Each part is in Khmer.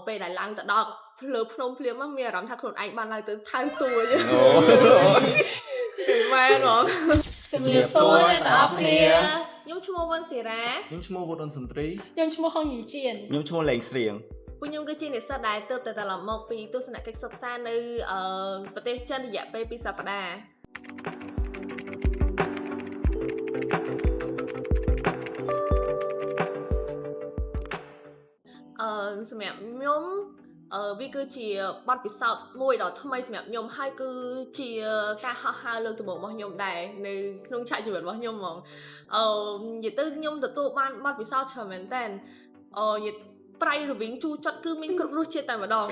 ពេលដែលឡើងទៅដល់លើភ្នំភ្លាមមានអារម្មណ៍ថាខ្លួនឯងបានឡើងទៅឋានសួគ៌ចឹង អូ មែនហ្មង ជំរាបសួរអ្នកទាំងអស់គ្នា ខ្ញុំឈ្មោះវ៉ាន់ស៊ីរ៉ា ខ្ញុំឈ្មោះវុតអ៊ុនសុនទ្រី ខ្ញុំឈ្មោះហងយីជៀន ខ្ញុំឈ្មោះលេងស្រៀង ពួកខ្ញុំគឺជានិស្សិតដែលទើបតែត្រឡប់មកពីទស្សនកិច្ចសិក្សានៅប្រទេសចិនរយៈពេល2សប្តាហ៍សម្រាប់ខ្ញុំវាគឺជាបទពិសោធន៍មួយដ៏ថ្មីសម្រាប់ខ្ញុំហើយគឺជាការហោះហើរលើកដំបូងរបស់ខ្ញុំដែរនៅក្នុងឆាកជីវិតរបស់ខ្ញុំហ្មងនិយាយទៅខ្ញុំទទួលបានបទពិសោធន៍ច្រើនមែនតើនិយាយប្រៃរវិងជូរចត់គឺមានគ្រប់រសជាតិតែម្ដង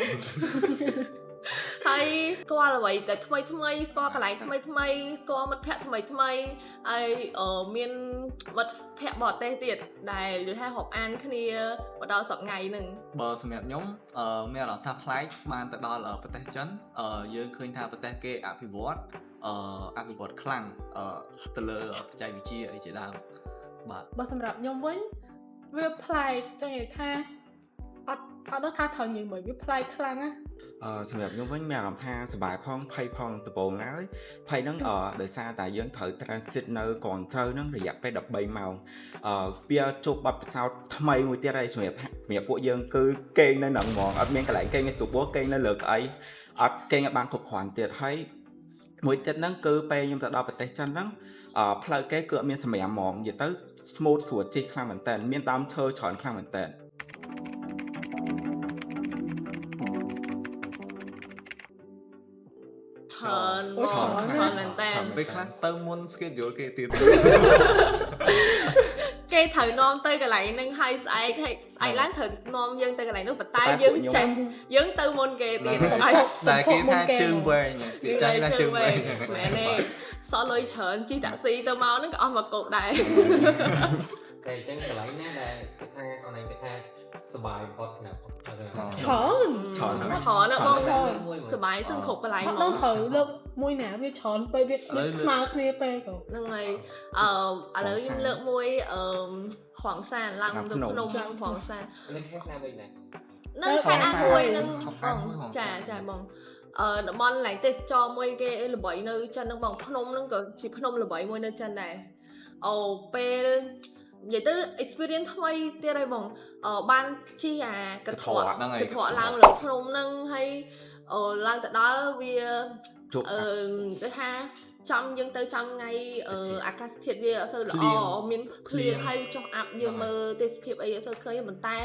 ហើយស្គាល់អ្វីតែថ្មីថ្មីស្គាល់កន្លែងថ្មីថ្មីស្គាល់មិត្តភ័ក្តិថ្មីថ្មីហើយមានមិត្តភ័ក្តិបរទេសទៀតដែលយល់ថារាប់អានគ្នាមកដល់សប្តាហ៍ថ្ងៃហ្នឹង បើសម្រាប់ខ្ញុំមានអារម្មណ៍ថាប្លែកបានទៅដល់ប្រទេសចិនយើងឃើញថាប្រទេសគេអភិវឌ្ឍអភិវឌ្ឍខ្លាំងទៅលើបច្ចេកវិទ្យាអីជាដើមបាទ បើសម្រាប់ខ្ញុំវិញវាប្លែកចង់និយាយថាអត់អត់ដឹងថាត្រូវនិយាយមួយវាប្លែកខ្លាំងណា សម្រាប់ខ្ញុំវិញមានអារម្មណ៍ថាសប្បាយផងភ័យផងដំបូងឡើយភ័យហ្នឹងដោយសារតែយើងត្រូវ transit នៅកងជៅហ្នឹងរយៈពេល13ម៉ោងវាជួបបទពិសោធន៍ថ្មីមួយទៀតហើយសម្រាប់ពួកយើងគឺគេងនៅហ្នឹងហ្មងអត់មានកន្លែងគេងឯស្រួលគេងនៅលើកៅអីអត់គេងឲ្យបានគ្រប់គ្រាន់ទៀតហើយមួយទៀតហ្នឹងគឺពេលខ្ញុំទៅដល់ប្រទេសចិនហ្នឹងផ្លូវគេគឺអត់មានសម្រាមហ្មងនិយាយទៅ smooth ស្រួលជិះខ្លាំងមែនតើមានដើមឈើច្រើនខ្លាំងមែនតើ ច្រើន អូច្រើន ច្រើនមែនតើ ពេលខ្លះទៅមុន schedule គេទៀត គេត្រូវនាំទៅកន្លែងហ្នឹងហើយស្អែកហើយស្អែកឡើងត្រូវនាំយើងទៅកន្លែងនោះប៉ុន្តែយើងចេះយើងទៅមុនគេទៀតហើយ តែគេថាជើងវែងគេចាញ់ថាជើងវែង មែនទេសល់លុយច្រើនជិះតាក់ស៊ីទៅមកហ្នឹងក៏អស់មកគប់ដែរ តែអញ្ចឹងកន្លែងណាដែលគេថាអនឡាញគេថាសប្បាយបំផុតសម្រាប់ ច្រើន ច្រើន ច្រើនណាស់បង ច្រើន សប្បាយសឹងគ្រប់កន្លែង អត់ ហ្មង ដឹងត្រូវលើកមួយណាវាច្រើនពេកវាស្មើគ្នាពេកក៏ ហ្នឹងហើយឥឡូវខ្ញុំលើកមួយហួងសានឡើងទៅភ្នំហួងសាន នៅខេត្តណាវិញណា នៅខេត្តអាមួយហ្នឹងបងចាចាបងតំបន់ឡែងទេសចរមួយគេល្បីនៅចិនហ្នឹងបងភ្នំហ្នឹងក៏ជាភ្នំល្បីមួយនៅចិនដែរអូពេលនិយាយទៅ experience ថ្មីទៀតហើយបងបានជិះអាកន្ត្រក ហ្នឹងហើយក ន្ត្រកឡើងលើភ្នំហ្នឹងហើយឡើងទៅដល់វា ជួប ដូចថាចំយើងទៅចំថ្ងៃអាកាសធាតុវាអត់សូវល្អមានភ្លៀងហើយចុះអាប់យើងមើលទេសភាពអីអត់សូវឃើញប៉ុន្តែ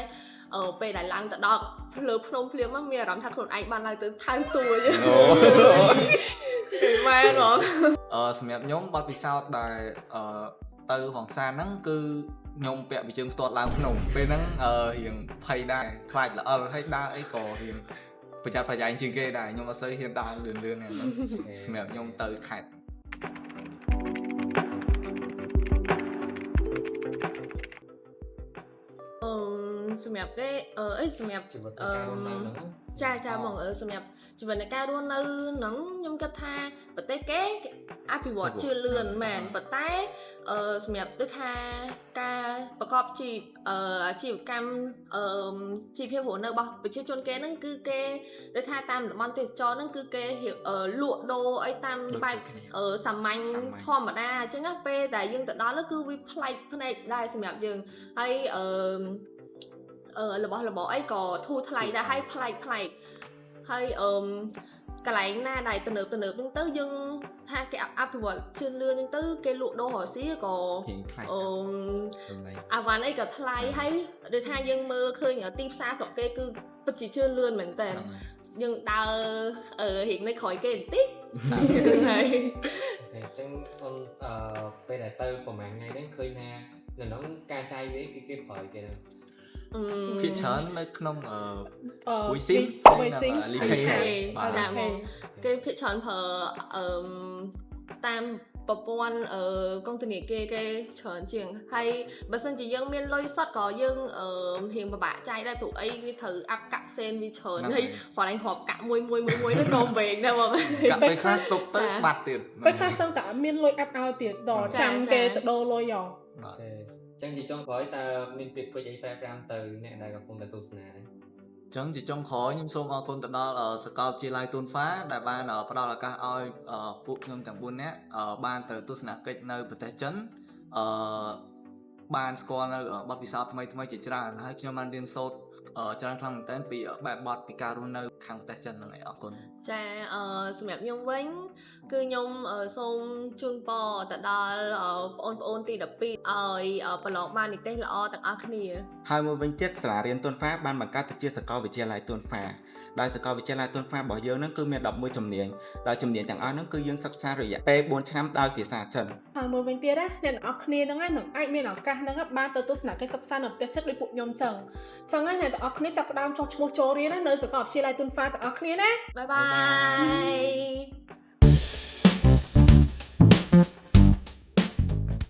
ពេលដែលឡើងទៅដល់លើភ្នំភ្លាមមានអារម្មណ៍ថាខ្លួនឯងបានឡើងទៅឋានសួគ៌ចឹង អូ មែនហ្មង សម្រាប់ខ្ញុំបទពិសោធន៍ដែលទៅហងសានហ្នឹងគឺខ្ញុំពាក់ពីជើងផ្ទាត់ឡើងភ្នំពេលហ្នឹងរៀងភ័យដែរខ្លាចល្អិលហើយដើរអីក៏រៀងប្រយ័ត្នប្រយែងជាងគេដែរខ្ញុំអត់សូវហ៊ានដើរលឿនលឿនទេសម្រាប់ខ្ញុំទៅខេត្ត សម្រាប់គេអីសម្រាប់ ជីវិតនៃការរស់នៅហ្នឹង ចាចាបងសម្រាប់ជីវិតនៃការរស់នៅហ្នឹងខ្ញុំគិតថាប្រទេសគេអភិវឌ្ឍជឿនលឿនមែនប៉ុន្តែសម្រាប់ដូចថាការប្រកបជីវអាជីវកម្មជីវភាពរស់នៅរបស់ប្រជាជនគេហ្នឹងគឺគេដូចថាតាមតំបន់ទេសចរហ្នឹងគឺគេលក់ដូរអីតាមបែបសាមញ្ញធម្មតាអញ្ចឹងណាពេលដែលយើងទៅដល់នោះគឺវាប្លែកភ្នែកដែរសម្រាប់យើងហើយរបស់របរអីក៏ធូរថ្លៃដែរហើយប្លែកប្លែកហើយកន្លែងណាដែលទំនើបទំនើបហ្នឹងទៅយើងថាគេអភិវឌ្ឍជឿនលឿនហ្នឹងទៅគេលក់ដូររកស៊ីក៏ រៀងថ្លៃតម្លៃ អាវ៉ាន់អីក៏ថ្លៃហើយដូចថាយើងមើលឃើញទីផ្សារស្រុកគេគឺពិតជាជឿនលឿនមែនតើយើងដើររៀងនៅក្រោយគេបន្តិចហើយ អញ្ចឹងអូនពេលដែលទៅប្រហែលថ្ងៃហ្នឹងឃើញថានៅក្នុងការចាយវាគឺគេប្រើគេហ្នឹង ភាគច្រើននៅក្នុង អឺ វុយស៊ីង វុយស៊ីង លីភេ បាទ ចាបងគេភាគច្រើនប្រើតាមប្រព័ន្ធកងធនាគារគេច្រើនជាងហើយបើសិនជាយើងមានលុយសុទ្ធក៏យើងរៀងពិបាកចាយដែរព្រោះអីវាត្រូវអាប់កាក់សេនវាច្រើនហើយរាល់ឯងរាប់កាក់មួយមួយមួយមួយហ្នឹងក៏វែងដែរបង កាក់ពេលខ្លះទុកទៅបាត់ទៀត ពេលខ្លះសឹងតែអត់មានលុយអាប់ឲ្យទៀតដល់ចាំគេទៅដូរលុយហ៎ បាទ អញ្ចឹងជាចុងក្រោយតើមានពាក្យពេចន៍អី45ទៅអ្នកដែលកំពុងតែទស្សនាហ្នឹង ចឹងជាចុងក្រោយខ្ញុំសូមអរគុណទៅដល់សាកលវិទ្យាល័យទួនហ្វាដែលបានផ្ដល់ឱកាសឲ្យពួកខ្ញុំទាំង4នាក់បានទៅទស្សនកិច្ចនៅប្រទេសចិនអឺបានស្គាល់នៅបទពិសោធន៍ថ្មីៗជាច្រើនហើយខ្ញុំបានរៀនសូត្រច្រើនខ្លាំងមែនទែនពីបែបបទពីការរស់នៅខាងប្រទេសចិនហ្នឹងឯងអរគុណ។ ចាសម្រាប់ខ្ញុំវិញគឺខ្ញុំសូមជូនពរទៅដល់បងប្អូនទី12ឲ្យប្រឡងបាននិទ្ទេសល្អទាំងអស់គ្នា។ ហើយមួយវិញទៀតសាលារៀនទួនហ្វាបានបង្កើតទៅជាសាកលវិទ្យាល័យទួនហ្វាដោយសាកលវិទ្យាល័យទួនហ្វារបស់យើងហ្នឹងគឺមាន11ជំនាញដោយជំនាញទាំងអស់ហ្នឹងគឺយើងសិក្សារយៈពេល4ឆ្នាំដោយភាសាចិន។ ហើយមួយវិញទៀតណាអ្នកទាំងអស់គ្នាហ្នឹងនឹងអាចមានឱកាសហ្នឹងបានទៅទស្សនកិច្ចសិក្សានៅប្រទេសចិនដូចពួកខ្ញុំចឹងចឹងហើយអ្នកទាំងអស់គ្នាចាប់ផ្ដើមចុះឈ្មោះចូលរៀននៅសាកលវិទ្យាល័យទួនហ្វាទាំងអស់គ្នាណា Bye bye.